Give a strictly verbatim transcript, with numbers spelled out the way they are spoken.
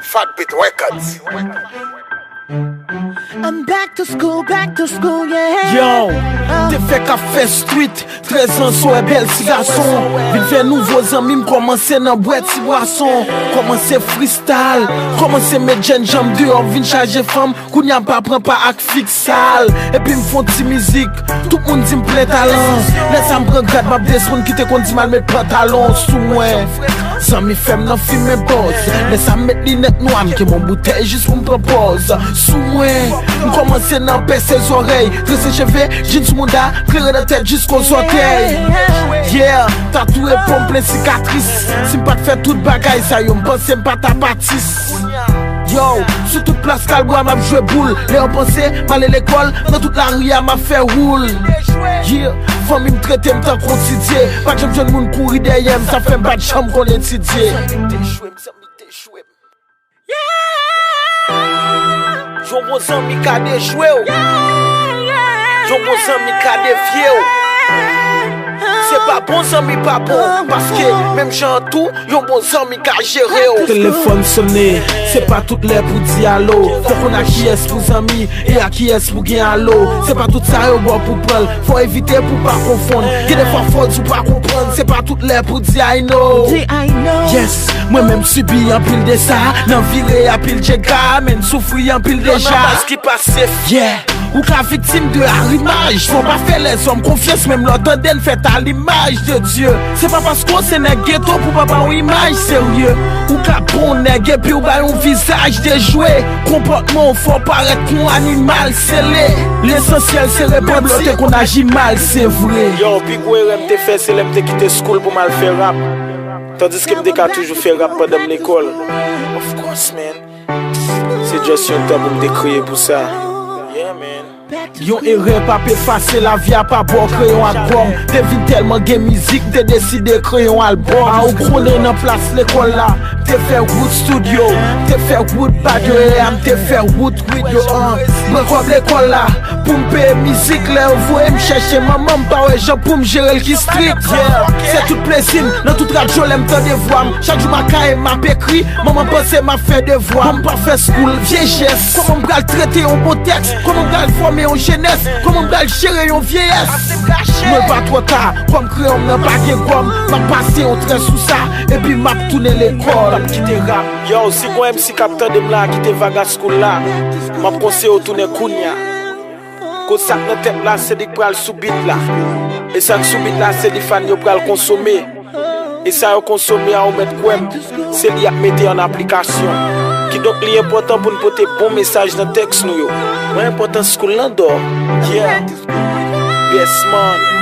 Fat Beat Records. I'm back to school, back to school, yeah. Yo, te fèk ap fè street, trèz an, so wè bèl ti gason. Vin fè nouvo zanmi, m kòmanse nan bwè ti bwason. Kòmanse freestyle, kòmanse met jènjan m deyò, m vin chaje fanm. Kounye a m pa pran pa ak fiksal. Epi m fon ti mizik, tout moun di m plen talan. Lè sa m pran grad, m ap desann, kite konn di m al met pantalon sou mwen. Zanmi fè m nan fimen bòz. Lè sa m met linèt nwa, m kenbe yon boutèy jis pou m pran pòz. Sou mwen, m kòmanse nan pèse zòrèy, trese cheve, jeans sou mouda, klere nan tèt jisko zòtèy. Yeah, tatouye po m plen sikatris. Si m pa t fè tout bagay sa yo, m panse m pa t ap atis. Yo, sou tout plas Kalbwa m ap jwe boul. Lè yo panse m ale lekòl, nan tout lari a m ap fè woul. Yeah, fanmi m trete m tankou Ti Dye. Pa t janm jwenn moun kouri dèyè m, sa fè m pa t janm konn etidye. Yon bon zanmi ka dejwe w. Yon bon zanmi ka devye w. Se pa bon zanmi pa bon. Paske menm jan an tou, yon bon zanmi ka jere w. Telefòn sonnen, se pa tout lè pou di alo. Fò konn a kiyès pou zanmi e a kiyès pou gen alo. Se pa tout sa yo ba w pou pran l. Fò evite pou pa konfonn. Gen de fwa fò di w pa konprann. Se pa tout lè pou di I know. Di I know. Yes, mwen menm sibi anpil de sa. Nan vire anpil djega, men n soufri anpil deja. Nan baz ki pa safe. Yeah. Ou ka viktim de arimaj. Fò pa fè lèzòm konfyans, menm lè w tande n fèt a limaj de Dye. Se pa paske w se nèg geto pou pa ba w imaj serye. Ou ka bon nèg epi w ba yon vizaj dejwe. Konpòtman w fè w parèt kon animal sele. Lesansyèl se repanti. Menm lè w te konn aji mal, se vre. Yo, pi gwo erè m te fè, se lè m te kite school pou m al fè rap. Tandiske m te ka toujou fè rap pandan m lekòl. Of course, man. Se just yon tan pou m te kreye pou sa. Yeah, man. Yon erè p ap efase, lavi a pa ba w kreyon ak gòm. Te vin tèlman gen mizik, m te deside kreye yon albòm. A ou konnen nan plas lekòl la, m te fè wout studio, m te fè wout badyo, e a m te fè wout widyo an. Mwen kòb lekòl la, pou m peye mizik, lè yo voye m chèche manman m, pa wè jan pou m jere l ki strik. Yeah. Se tout plezi m, nan tout radyo lè m tande vwa m. Chak jou m a kaye m ap ekri, manman panse m ap fè devwa. Kòm m pa fè school, vye jès. Kòman m pral trete yon bon tèks? Kòman m pral fòme yon jenès? Kòman m pral jere yon vyeyès? Mwen pa twò ta, kòm kreyon m nan pa gen gòm. M ap pase yon trè sou sa, epi m ap tounen lekòl. M p ap kite rap. Yo, si gon M C k ap tande m la, kite vaga school la, m ap konseye w tounen kounya. Koz sa k nan tèt la, se li k pral sou beat la. E sa k sou beat la, se li fan yo pral konsome. E sa yo konsome a, ou mèt kwè m, se li y ap mete an aplikasyon. Kidonk, li enpòtan pou n pote bon mesaj nan tèks nou yo. Mwen enpòtan school lan dò. Yeah. Yes, man.